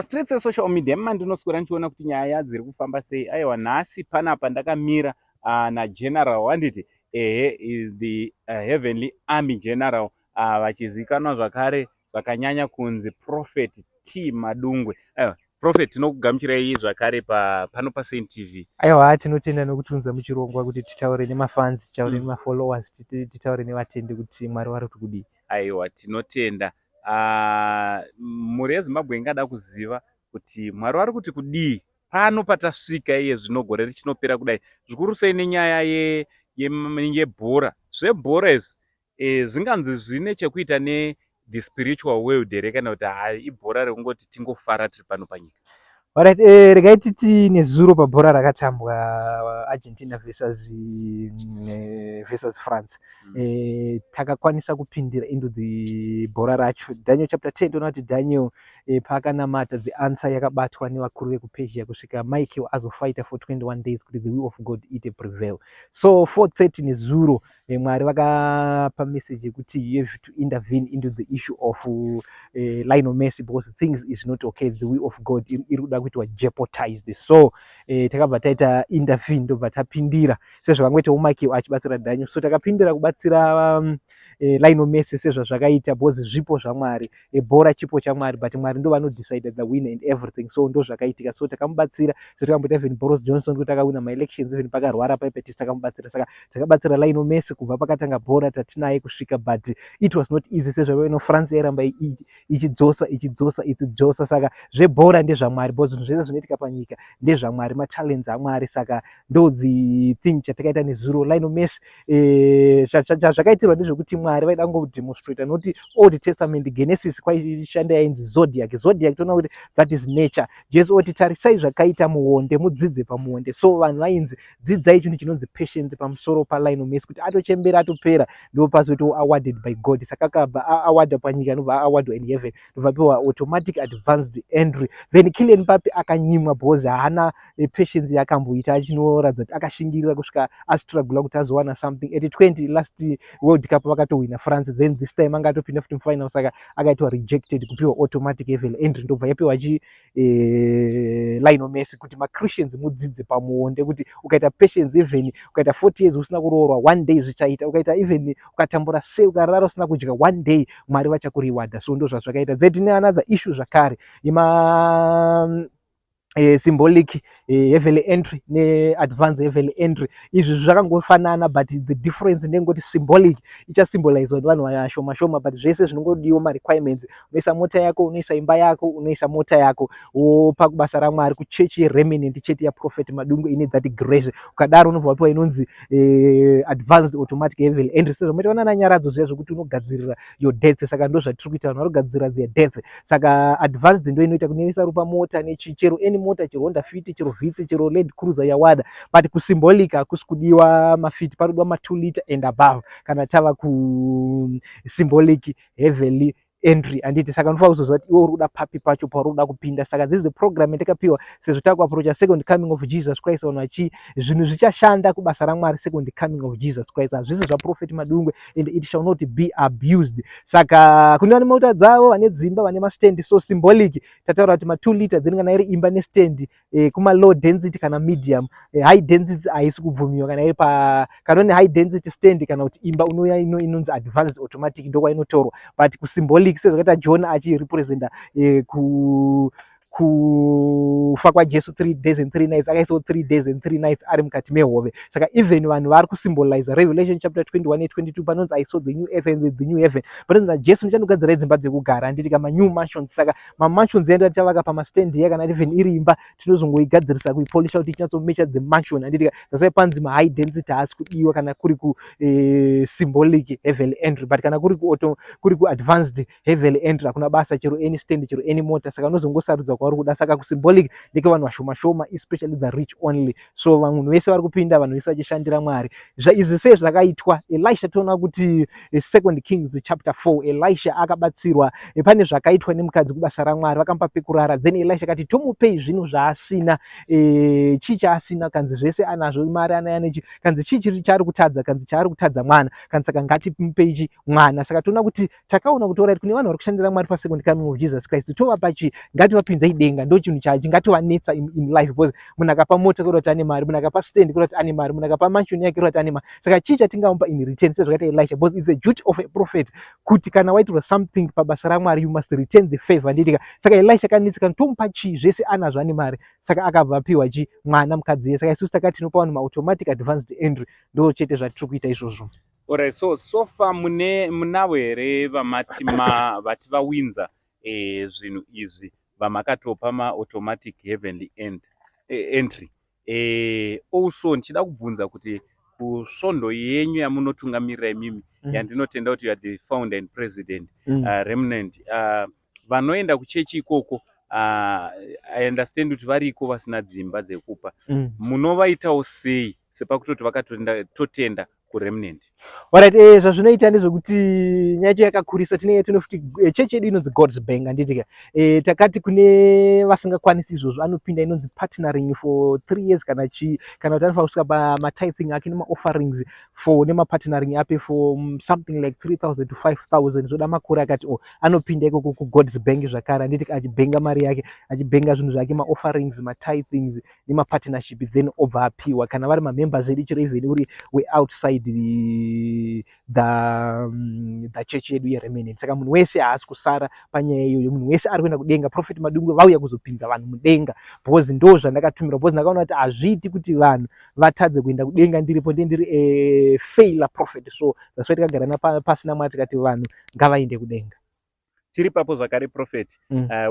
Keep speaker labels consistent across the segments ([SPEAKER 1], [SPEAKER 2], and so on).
[SPEAKER 1] Streets esocial media mandinoswera ndichiona kuti nyaya dziri kufamba sei. Aiwa, nhasi panapa ndakamira naGeneral, wanditi ehe, is the Heavenly Army General, vachizivikanwa zvakare zvakanyanya kunzi Prophet T Madungwe. Aiwa, Prophet, tinokugamuchirai zvakare pano paSaint TV.
[SPEAKER 2] Aiwa, tinotenda nokutiunza muchirongwa kuti titaure nemafans, titaure nemafollowers, titaure nevatendi kuti Mwari vari kuti kudii.
[SPEAKER 1] Aiwa, tinotenda. Mhuri yeZimbabwe ingada kuziva kuti Mwari vari kuti kudii pano patasvika iye zvino gore richinopera kudai, zvikuru sei nenyaya yebhora. Zvebhora izvi zvinganzi zvine chekuita nethe spiritual world here, kana kuti hai, ibhora rekungoti tingofara tiri pano panyika?
[SPEAKER 2] Alright, regai titi nezuro pabhora rakatambwa Argentina versus France, takakwanisa kupindira into the bhora racho. Daniel chapter 10, toona kuti Daniel paakanamata, the answer yakabatwa nevakuru vekuPersia kusvika Michael azofighta for 21 days kuti the will of God ite prevail. So 4:30 nezuro, Mwari vakapa message yekuti you have to intervene into the issue of Lionel Messi because things is not okay, the will of God iri kuda kuitwa jeopardized. So takabva taita intervene, ndobva tapindira sezvakangoitawo Michael achibatsira Daniel. So takapindira kubatsira Lionel Messi sezvazvakaita, because zvipo zvaMwari, bhora chipo chaMwari, but Mwari ndo vanodecide the winner and everything. So ndo zvakaitika. So takamubatsira. So takamboita even Boris Johnson kuti akawina maelections, even pakarwara paipetisi, takamubatsira. Saka takabatsira Lionel Messi kubva pakatanga bhora tatinaye kusvika, but it was not easy sezvavaino France yairamba ichidzosa, ichidzosa, ichidzosa. Saka zvebhora ndezvaMwari, because zvinhu zvese zvinoitika panyika ndezvaMwari, matalents aMwari. Saka ndo the thing chatakaita nezuro. Lionel Messi, zvakaitirwa ndezvekuti Mwari vaida kungodemonstrata, nokuti Old Testament, Genesis, kwaishanda yainzi zodiac. Zodiac toona kuti that is nature. Jesu oti, "Tarisai zvakaita muonde, mudzidze pamuonde." So vanhu vainzi dzidzai chinhu chinonzi patience pamusoro paLionel Messi, kuti atochembera, atopera, ndo pazoitawo awarded by God. Saka akabva aawarda panyika, ndobva aawardwa in heaven, ndobva apiwa automatic advanced entry. Then Kylian Mbappe akanyimwa because haana patience yaakamboita, achinoratidza kuti akashingirira kusvika astrugula kuti azowana something. At 20 last World Cup vakatowina France, then this time anga atopinda futi mufinal, saka akaitwa rejected kupiwa automatic heaven entry, ndobva yapiwa chi Lionel Messi, kuti maChristians mudzidze pamuonde kuti ukaita patience, even ukaita 40 years usina kuroorwa, one day zvichaita. Ukaita, even ukatambura sei, ukarara usina kudya, one day Mwari vachakurewarda. So ndo zvazvakaita. Then tine another issue zvakare yema symbolic heavenly entry neadvanced heavenly entry. Izvi zvakangofanana, but the difference ndengoti symbolic ichasymbolizwa nevanhu vashoma shoma, but zvese zvinongodiwa, marequirements, unoisa mota yako, unoisa imba yako, unoisa mota yako, wopa kubasa raMwari, kuchechi yeRemnant, chechi yaProphet Madungwe ine that grace. Ukadaro unobva wapiwa inonzi advanced automatic heavenly entry, sezvo maita nana Nyaradzo zviya zvokuti unogadzirira your death. Saka ndo zvatiri kuita, vanhu vari kugadzirira their death. Saka advanced ndo inoita kunoisa rupa mota nechichero, any mota, chero Honda Fit, chero Vitz, chero Land Cruiser yawada. But kusymbolic hakusi kudiwa maFit, parikudiwa ma2 liter and above kana tava kusymbolic heavenly entry, handiti? Saka unofanira kuzoziva kuti iwe uri kuda papi pacho pauri kuda kupinda. Saka this is the program yatakapiwa sezvo takuapproacha second coming of Jesus Christ. Vanhu vachi zvinhu zvichashanda kubasa raMwari second coming of Jesus Christ, hazvisi zvaProphet Madungwe and it shall not be abused. Saka kune vane mota dzavo, vane dzimba, vane mastendi, so symbolic tataura kuti ma2 liter, then kana iri imba nestendi, kuma low density kana medium, high density haisi kubvumiwa. Kana iri pa kana une high density stand kana kuti imba, unouya inonzi advanced automatic, ndokwainotorwa. But kusymbolic, sezvakaita John achirepresenta kufa kwaJesu 3 days and 3 nights, akaisawo 3 days and 3 nights ari mukati mehove. Saka even vanhu vari kusymbolize Revelation chapter 21 ne22, panonzi, "I saw the new earth and the new heaven," panonzi naJesu, "Ndichandogadzirai dzimba dzekugara," handiti? Kama new mansions. Saka mamansions endo tichavaka pamastand iya, kana even iri imba, tinozongoigadzirisa, kuipolisha kuti ichinyatsomecha the mansion, handiti? That's why panzi mahigh density haasi kudiwa kana kuri kusymbolic heavenly entry, but kana kuri kuadvanced heavenly entry hakuna basa, chero any stand, chero any mota. Saka unozongosarudza kwauri kuda. Saka kusymbolic Ndeke vanhu vashoma shoma, especially the rich only. So vanhu vese vari kupinda, vanhu vese vachishandira Mwari. Izvi sei zvakaitwa? Elisha, toona kuti Second Kings chapter 4, Elisha akabatsirwa. Pane zvakaitwa nemukadzi kubasa raMwari, vakamupa pekurara. Then Elisha akati, "Tomupei zvinhu zvaasina?" Chii chaasina? Kanzi zvese anazvo, mari anayo, nechi. Kanzi chii chiri chaari kutadza? Kanzi chaari kutadza mwana. Kanzi saka ngatimupei chi mwana. Saka toona kuti takaona kuti alright, kune vanhu vari kushandira Mwari pasecond coming of Jesus Christ, tovapa chi? Ngativapinzei denga. Ndo chinhu chingativanetsa in life, because munhu akapa mota kureva kuti ane mari, munhu akapa stand kureva kuti ane mari, munhu akapa mansion yake kureva kuti ane mari. Saka chii chatingamupa in return, sezvakaita Elisha? Because it's a duty of a prophet kuti kana waitirwa something pabasa raMwari, you must return the favor, handitika? Saka Elisha akanetseka, tomupa chii? Zvese anazvo, ane mari. Saka akabva apiwa chi? Mwana, mukadzi iye. Saka isusu takati tinopa vanhu maautomatic advanced entry. Ndo chete zvatiri kuita izvozvo.
[SPEAKER 1] Alright, so far mune munavo here vamati vati vawinza zvinhu izvi, vamakatopa maautomatic heavenly entry? Also ndichida kubvunza kuti kusvondo yenyu yamunotungamirira imimi, yandinotenda kuti you are the founder and president, Remnant, vanoenda kuchechi ikoko, I understand kuti variko vasina dzimba dzekupa. Munovaitawo sei sepakutoti vakatotenda kuRemnant?
[SPEAKER 2] Alright, zvazvinoita ndezvekuti nyaya yacho yakakurisa. Tinenge tine futi chechi yedu inonzi God's Bank, handitika? Takati kune vasingakwanisi izvozvo, anopinda inonzi partnering for 3 years kana chii, kana kuti anofanira kusvika pamatithing ake nemaofferings for nemapartnering ape for something like 3000 to 5000, zvoda makore akati o, anopinda ikoko kuGod's Bank zvakare, handitika? Achibhenga mari yake, achibhenga zvinhu zvake, maofferings, matithings nemapartnership, then obva apiwa. Kana vari mamembers edu, chero even uri weoutside the church yedu yeRemnant. Saka munhu wese haasi kusara panyaya iyoyo, munhu wese ari kuenda kudenga. Prophet Madungwe vauya kuzopinza vanhu mudenga, because ndo zvandakatumirwa, because ndakaona kuti hazviiti kuti vanhu vatadze kuenda kudenga ndiripo, ndiye ndiri a failure prophet. So that's why takagara pasina Mwari, tikati vanhu ngavaende kudenga.
[SPEAKER 1] Tiri papo zvakare, prophet.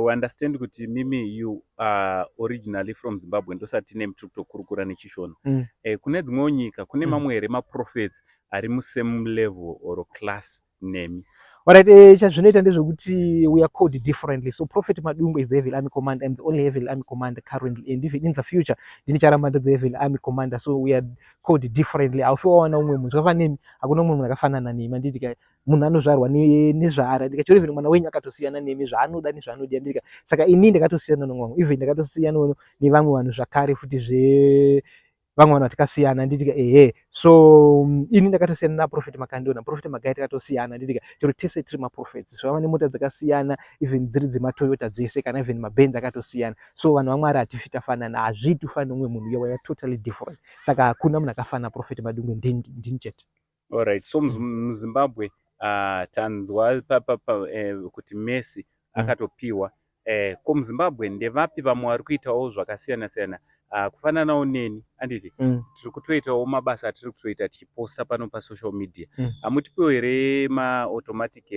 [SPEAKER 1] We understand kuti mimi you are originally from Zimbabwe, ndosati tine tiri kutokurukura nechiShona. Kune dzimwewo nyika kune mamwe here maprophets ari musame level or class nemi?
[SPEAKER 2] Alright, chazvinoita ndezvekuti we are called differently. So Prophet Madungwe is the Heavenly Army Commander. I'm the only Heavenly Army Commander currently, and even in the future ndicharamba ndi the Heavenly Army Commander. So we are called differently. Haufi wawana umwe munhu zvakafanana nemi, hakuna umwe munhu akafanana nemi, handiti? Munhu anozvarwa nezvaari, handika? Chero even mwana wenyu akatosiyana nemi, zvaanoda nezvaanodya, handika? Saka ini ndakatosiyana nomwe, even ndakatosiyana nevamwe vanhu zvakare futi, zve vamwe vanhu vatakasiyana, handitika? Ehe, so ini ndakatosiyana naProphet Makandiona, Prophet Magai takatosiyana, handitika? Chero tese tiri maprophets, zvava nemota dzakasiyana, even dziri dzemaToyota dzese, kana even maBenz akatosiyana. So vanhu vaMwari hatifi tafanana, hazviiti ufanane nomumwe munhu. We are totally different. Saka hakuna munhu akafanana Prophet Madungwe, ndini chete.
[SPEAKER 1] Alright, so muZimbabwe tanzwa kuti Messi akatopiwa. Ko muZimbabwe ndevapi vamwe vari kuitawo zvakasiyana siyana, kufananawo neni, anditi? Tiri kutoitawo mabasa atiri kutoita tichiposta pano pasocial media. Hamutipiwo here maautomatic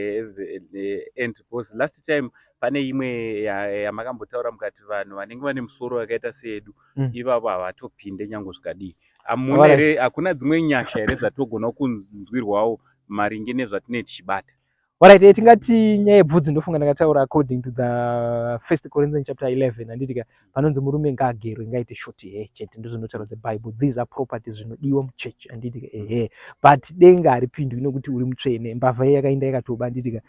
[SPEAKER 1] entry? Because last time pane imwe yamakambotaura mukati vanhu vanenge vane musoro yakaita seedu, ivavo havatopinde nyange zvikadii. Hamuna here, hakuna dzimwe nyasha here dzatogona kunzwirwawo maringe nezvatinee tichibata?
[SPEAKER 2] Alright, tingati nyaya yebvudzi, ndofunga ndakataura according to the First Corinthians chapter 11, handitika? Panonzi murume ngaagerwe, ngaite short hair chete, ndozvinotaura the Bible. These are properties zvinodiwa muchurch, handitika? Ehe, but denga haripindwi nokuti uri mutsvene. Mbavha iya yakaenda yakatoba, handitika?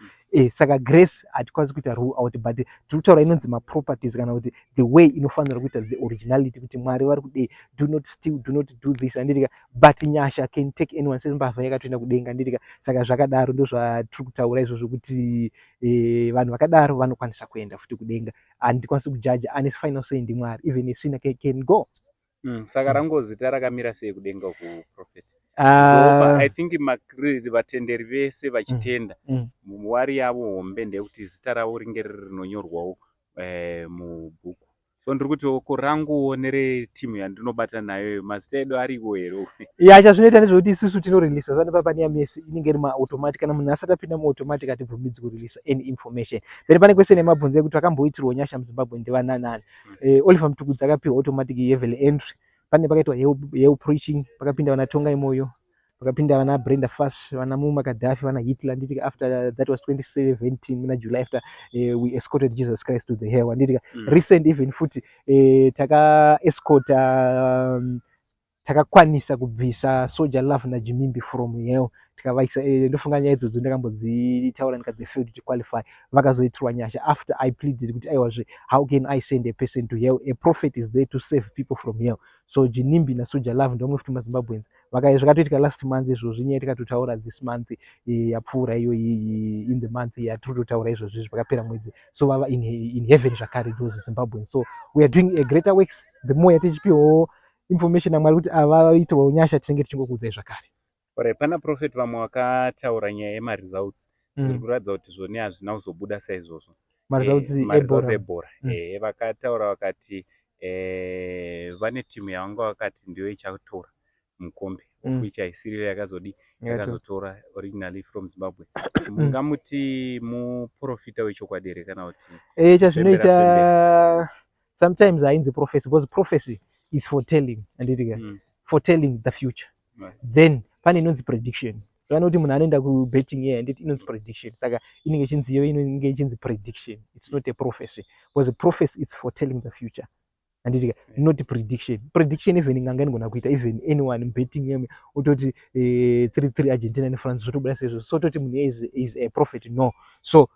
[SPEAKER 2] Saka grace hatikwanisi kuita rule out, but tiri kutaura inonzi maproperties, kana kuti the way inofanira kuita the originality, kuti Mwari vari kudei. Do not steal, do not do this, handitika? But nyasha can take anyone, sembavha yakatoenda kudenga, handitika? Saka zvakadaro, ndo zvatiri kutaura izvozvo, kuti vanhu vakadaro vanokwanisa kuenda futi kudenga. Handikwanisi kujaja, ane final say ndiMwari. Even a sinner can go.
[SPEAKER 1] Saka rangozita rakamira sei kudenga kuprophet? I think vatenderi vese vachitenda, wari yavo hombe ndeyekuti zita ravo ringe riri rinonyorwawo mubhuku. So ndiri kuti ko ranguwo neretimu yandinobata nayo, mazita edu ariko here?
[SPEAKER 2] Ya, chazvinoita ndezvekuti isusu tinoreleasa zvane papani yaMesi, inenge iri maautomatic. Kana munhu asati apinda muautomatic, hatibvumidzi kureleasa any information. Then pane question yemabvunzo ekuti vakamboitirwa nyasha muZimbabwe ndivananani. Oliver Mutukudzi akapiwa automatic heavenly entry. Pane pakaitwa hell preaching, pakapinda vana Tongai Moyo. Pakapinda vana Brenda Fassie, vana Muammar Gaddafi, vana Hitler, handitika? After that was 2017 muna July, after we escorted Jesus Christ to the hell, handitika? Recent even futi takaescorta, takakwanisa kubvisa Soul Jah Love naGinimbi from hell, tikavaisa. Ndofunga nyaya idzodzo ndakambodzitaura, ndikadzi failed to qualify. Vakazoitirwa nyasha after I pleaded kuti aiwazve, how can I send a person to hell? A prophet is there to save people from hell. So Ginimbi naSoul Jah Love ndomwe futi maZimbabweans. Zvakatoitika last month izvozvi, nyaya tikatotaura this month yapfuura iyo, in the month yatiri kutotaura izvozvi, pakapera mwedzi. So vava in heaven zvakare, those Zimbabweans. So we are doing a greater works. The more yatichipiwawo information naMwari kuti avaitirwawo nyasha, tinenge tichingokuudzai zvakare.
[SPEAKER 1] Alright, pana prophet, vamwe vakataura nyaya yemaresults zviri kuratidza kuti zvoni hazvina kuzobuda saizvozvo.
[SPEAKER 2] Maresults
[SPEAKER 1] Maresults
[SPEAKER 2] ebhora?
[SPEAKER 1] Ebhora. Vakataura vakati vane timu yavanga vakati ndiyo ichatora mukombe, of which haisiriyo yakazodi yakazotora, originally from Zimbabwe. Mungamuti muprofita wechokwadi here kana kuti
[SPEAKER 2] Chazvinoita, sometimes hainzi prophecy, because prophecy is foretelling, handitika? Foretelling the future. Then pane inonzi prediction. Zvana kuti munhu anoenda kubetting iye, handiti inonzi prediction? Saka inenge ichinzi iyo inenge ichinzi prediction. It's not a prophecy, because prophecy, it's foretelling the future, handitika? Not prediction. Prediction, even nganga inogona kuita, even anyone betting yeme utoti 3-3 Argentina neFrance, zvotobuda seizvozvo. So toti munhu is a prophet? No. So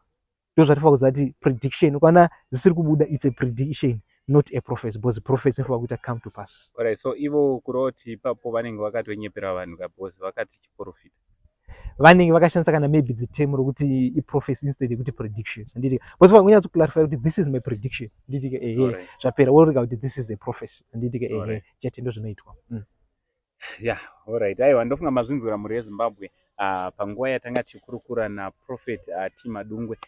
[SPEAKER 2] ndozvatifanira kuziva kuti prediction, kana zvisiri kubuda, it's a prediction, not a prophecy, because prophecy inofanira kuita come to pass.
[SPEAKER 1] Alright, so ivo kuroti ipapo vanenge vakatonyepera vanhu ka, because vakati chiprofita.
[SPEAKER 2] Vanenge vakashandisa kana maybe the term rokuti iprophecy instead yekuti prediction, handitika? Because vanonyatso clarify kuti this is my prediction, handitika? Ehe. Zvapera, worega kuti this is a prophecy, handitika? Ehe. Chete, ndo zvinoitwa.
[SPEAKER 1] Yeah, alright. Aiwa, ndofunga mazvinzwira, mhuri yeZimbabwe, panguva yatanga tichikurukura naprophet T Madungwe,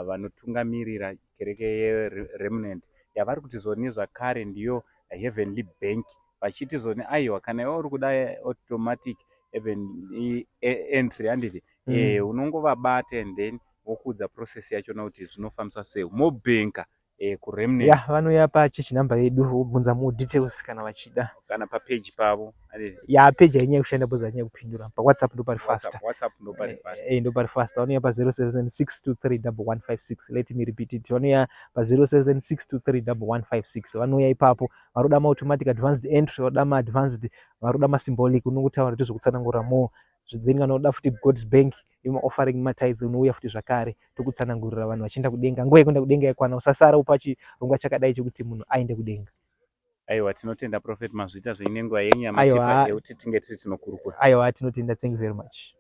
[SPEAKER 1] vanotungamirira kereke yeRemnant, yavari kuti zoni zvakare ndiyo Heavenly Bank, vachiti zoni aiwa, kana iwe uri kuda automatic heaven entry, handiti? Unongovabata and then wokuudza process yachona kuti zvinofambiswa sei, mobhenka kuRemnant.
[SPEAKER 2] Ya, vanouya pachechi namba yedu, vobvunza more details kana vachida.
[SPEAKER 1] Kana papeji pavo, handiti?
[SPEAKER 2] Ya, peji hainyanya kushanda because hainyanya kupindura. PaWhatsApp ndo pari faster.
[SPEAKER 1] WhatsApp ndo pari fast.
[SPEAKER 2] Ndo pari faster. Vanouya pa0776231156. Let me repeat it: vanouya pa0776231156. Vanouya ipapo, varoda maautomatic advanced entry, varoda maadvanced, varoda masymbolic, unongotaura tozokutsanangurira more. Then kana uda futi God's bank yemaoffering, matithe, unouya futi zvakare tokutsanangurira. Vanhu vachienda kudenga, nguva yekuenda kudenga yakwana. Usasara upa chirongwa chakadai chekuti munhu aende kudenga.
[SPEAKER 1] Aiwa, tinotenda prophet, mazviita zvenyu nenguva yenyu
[SPEAKER 2] Aiwa.
[SPEAKER 1] yamatipa yekuti tinge tiri tinokurukura.
[SPEAKER 2] Aiwa, tinotenda. Thank you very much.